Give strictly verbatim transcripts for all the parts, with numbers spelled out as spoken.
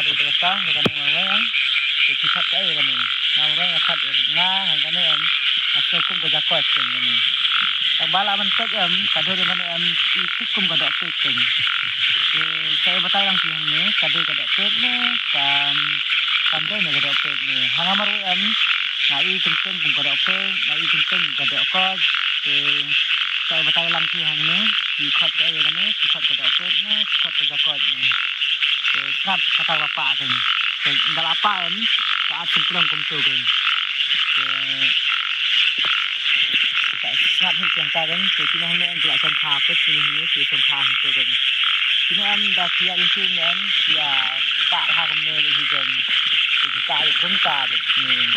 Te kata, ïa kane marwei, em. Te ki khot kaei ïa kane. Nga marwei nga khot ïa nga, ha kane em. Nga sngew kum ka jakoit ken kane. Tang ba lah ban peit em, ka dei ïa kane em, i peit kum ka dohpeit ken. Te sa ïa batai lang phi hangne, ka dei ka dohpeit ne, kam, kam dei ne ka dohpeit ne. Ha nga marwei em, nga i teng teng kum ka dohpeit, nga i teng teng kum ka dohkoit. Te sa ïa batai lang phi hangne, ki khot kaei ïa kane, ki khot ka dohpeit ne, ki khot ka jakoit ne. Te sngap kata ba pah ken. Te ynda la pah em, ka at sngewkhlem kumto ken. Te ka sngap hi hangta ken, te kine hangne em ki la shongkha peit, kine hangne ki shongkha hangto ken. Kine em da ki ïa ïeng ne em, ki ïa pah ha kumne hi ken. Te kita ïa kumta peit kine ken.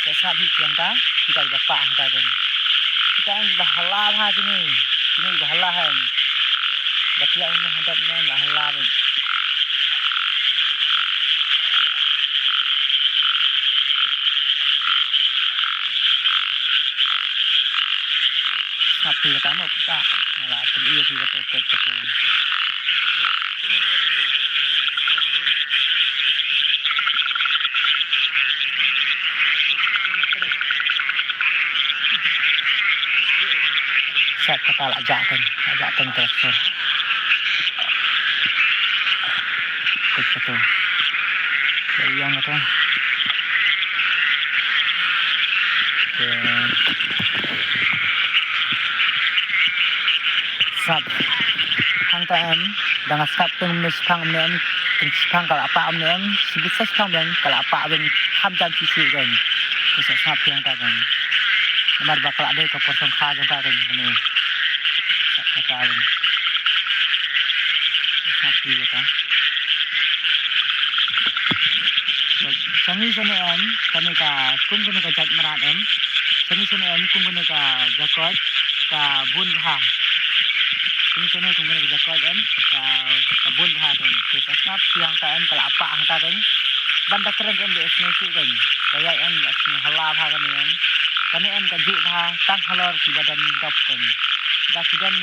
Te sngap hi hangta, kita ïa pah hangta ken. Kita em ba hala bha kine, kine ba hala em. Ba ki ïa ïeng hadap ne ba hala em. Sngap phi kata mo pita. Nga la pyn-i ïa phi kata peit kata. Sngap kata la jah kan, la jah kan telepon. Peit kata. Ïa ïeng kata. Te sngap hangta em, da nga sngap teng ym ne shiphang ym ne em, teng shiphang ka la pah ym ne em, shibit sa shiphang biang ka la pah biang kham jam shisha kan. Te sa sngap phi hangta kan. Namar ba ka la dei ka por shongkha jong ka kan kane. Sngap kata kan. Sngap phi kata. Sha ngi shane em, kane ka, kum kane ka jait mrad em. Sha ngi shane em, kum kane ka jakoit, ka bun bha. Sha ngi shane kum kane ka jakoit em, ka, ka bun bha kan. Te sa sngap phi hangta em, ka la pah hangta kan. Ban da kren kan da sngew shuh kan. Ka ïaid em da sngew hala bha kane em. Kane em ka juh bha, tang halor kiba don dop kan. Da ki don,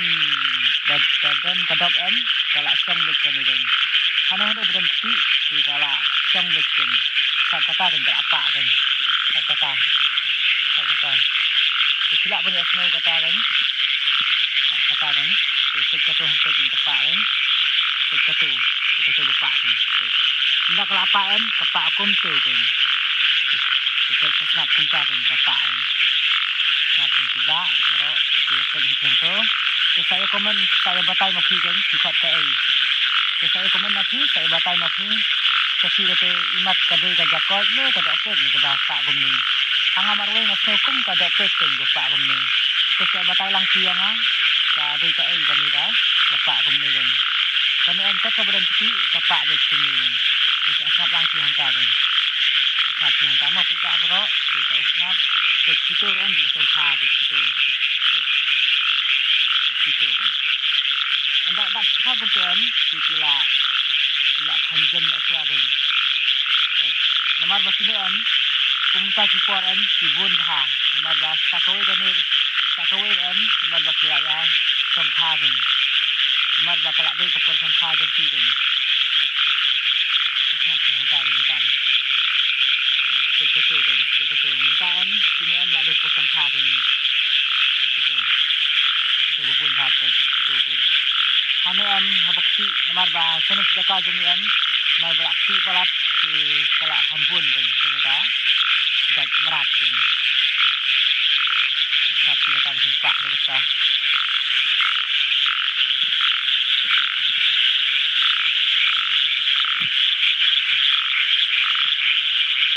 da, da don ka dop em, ka la shong beit kane kan. Hano hano ba don kti, te ka la shong beit kan. Sngap kata kan, ka la pah kan. Sngap kata. Sngap kata. Te phi lah ban ïohsngew kata kan. Sngap kata kan. Te peit kato hangto kan ka pah kan. Peit kato. Peit kato ba pah kan. Peit. Ynda ka la pah em, ka pah kumto kan. Te peit sa sngap kumta kan ka pah em. Sngap kan ki bah, baroh, ki ïa peit hi kan to. Te sa ïa comment, sa ïa batai ma phi kan, ki khot kaei. Te sa ïa comment ma phi, sa ïa batai ma phi. Sa phi kata imat ka dei ka jakoit ne ka dohpeit ne kaba pah kumne. Ha nga marwei nga sngew kum ka dohpeit kan ka pah kumne. Te sa ïa batai lang phi ïa nga. Ka dei kaei kane ka ba pah kumne kan. Kane em kat kaba don kti ka pah beit kumne kan. Te sa sngap lang phi hangta kan. Sngap phi hangta ma phi ka baroh. Te sa sngap. Te kito em ba sngap ha te kito. Te kito kan. Ynda da sngap kumto em, te ki la, ki la kham jem na shuwa kan. Namar ba kine em, kum mynta ki por em, ki bun bha. Namar ba sa kawei kane, sa kawei em, namar ba ki la ïa shongkha kan. Namar ba ka la dei ka por shongkha jong ki kan. Ka sngap ki hangta kan. Peit kato kan, peit kato. Mynta em, kine em la dei ka por shongkha kan. Peit kato. Peit kato ba bun bha, peit kato, peit. Hane em haba kti namar ba shane shi jaka jong ngi em namar ba la kti palat ki ka la kham bun kan kane ka jait mrad kan. Sngap ki kata ka jingpah ka kata.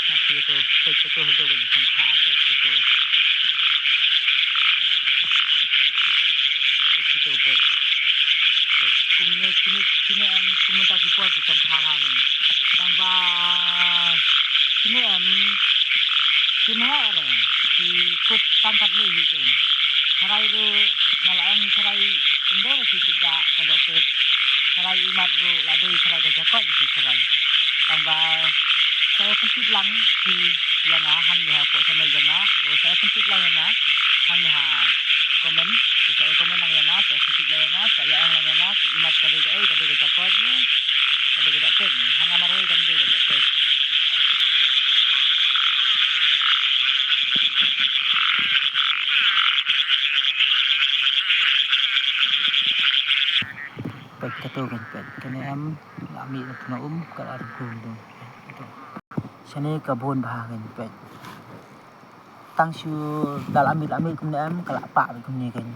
Sngap ki kato, peit kato kato ka jingpah ka kata. Peit kato, peit. Peit kumne, kine, kine em, kum mynta ki por ki kam kha ha men. Tang ba kine em, kine re ki kut tang katne hi ken. Tharai ruh nga la ong hi tharai ym dei re ki kut da ka dohpeit. Tharai imat ruh la dei tharai ka jakoit hi tharai. Tang ba sa ïa pyntip lang hi ïa nga hangne ha pdeng channel jong nga. O sa ïa pyntip lang ïa nga hangne ha comment. Sa ïa comment lang ïa nga, sa ïa pyntip lang ïa nga, sa ïa ong lang ïa nga, imat ka dei kaei, ka dei ka jakoit ne, ka dei ka dohpeit. Peit kato kan peit. Kane em la mih na tnga um ka la rung tu. Shane ka bun bha kan peit. Tang shu da la mih la mih kumne em ka la pah beit kumne kan.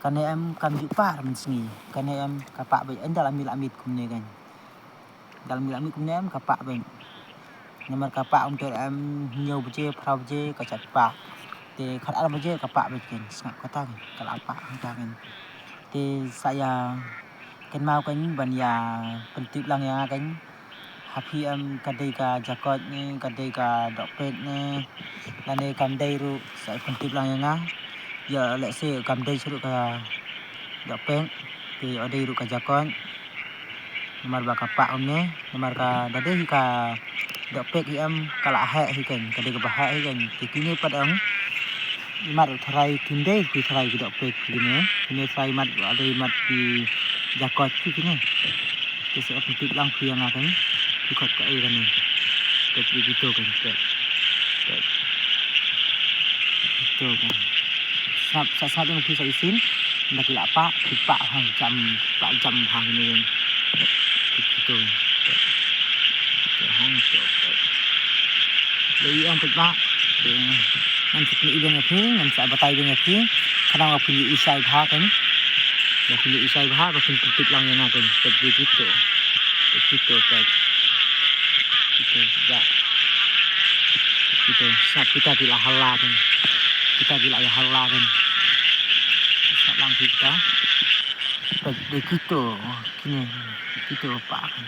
Kane em kam ju pah mynsngi. Kane em ka pah beit, da la mih la mih kumne kan. Da la mih la mih kumne em ka pah beit. Namar ka pah um ter em hynñiew baje, phra baje ka shait pah. Te khatar baje ka pah beit kan. Sngap kata kan. Ka la pah kata kan. Te sa ïa kynmaw kan ban ïa pyntip lang ïa nga kan. Ha phi em ka dei ka jakoit ne, ka dei ka dohpek ne, lane kam dei ruh sa ïa pyntip lang ïa nga. Ïa lehse kam dei shuh ruh ka dohpek, te ïa dei ruh ka jakoit. Namar ba ka pah um ne, namar ka da dei hi ka dohpek hi em ka la heh hi kan, ka dei kaba heh hi kan. Te kine pat ong imat ruh tharai, kine dei ki tharai ki dohpek kine. Kine tharai imat ruh, dei imat ki jakoit ki kine. Te sa ïa pyntip lang phi ïa nga kan. Ki khot kaei kane. Peit, peit kito kan, peit. Peit. Kito kan. Sngap, sa sngap ïa phi sa shisien. Nda ki la pah, ki pah hang jam, pah jam hang kine kan. Peit kito kan. Peit. Peit hang kito, peit. Dei ïa phi ba. Te ngan sa pyni biang ïa phi, ngan sa batai biang ïa phi. Khnang ba phin ïohi shai bha kan. Ba phin ïohi shai bha, ba phin pyntip lang ïa nga kan. Peit dei kito. Peit kito, peit. Kito, ba. Kito, sngap kita ki la hala kan. Kita ki la ïa hala kan. Sngap lang phi kita. Peit dei kito, kine, kito pah kan.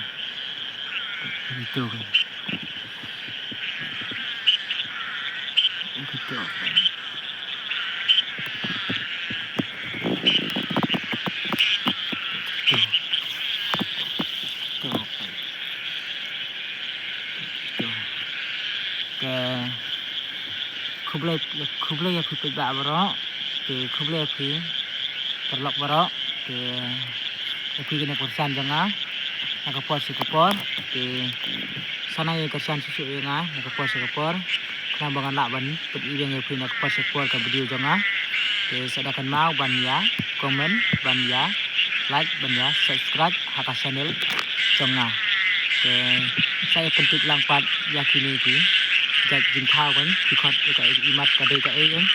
Peit dei kito kan. Kito. Kito. Kito. Kito. Te khublei, khublei ïa phi paidbah baroh. Te khublei ïa phi paralok baroh. Te ïa phi kine kyrshan jong nga na ka por sha ka por. Te sa nang ïa kyrshan shuh shuh ïa nga na ka por sha ka por. Khnang ba ngan lah ban pyni biang ïa phi na ka por sha ka por ka video jong nga. Te sa da kynmaw ban ïa comment, ban ïa like, ban ïa subscribe ha ka channel jong nga. Te sa ïa pyntip lang pat ïa kine ki jait jingthaw kan, ki khot ïa ka imat ka dei kaei kan.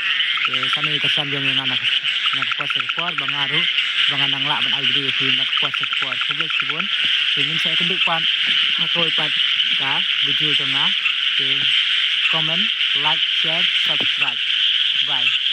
Te sa nang ïa kyrshan biang ïa nga na ka, na ka por sha ka por ba nga ruh ba ngan nang lah ban ai video ïa phi na ka por sha ka por. Khublei shibun. Te ngin sa ïakynduh pat ha kawei pat ka video jong nga. Te comment, like, share, subscribe. Bye.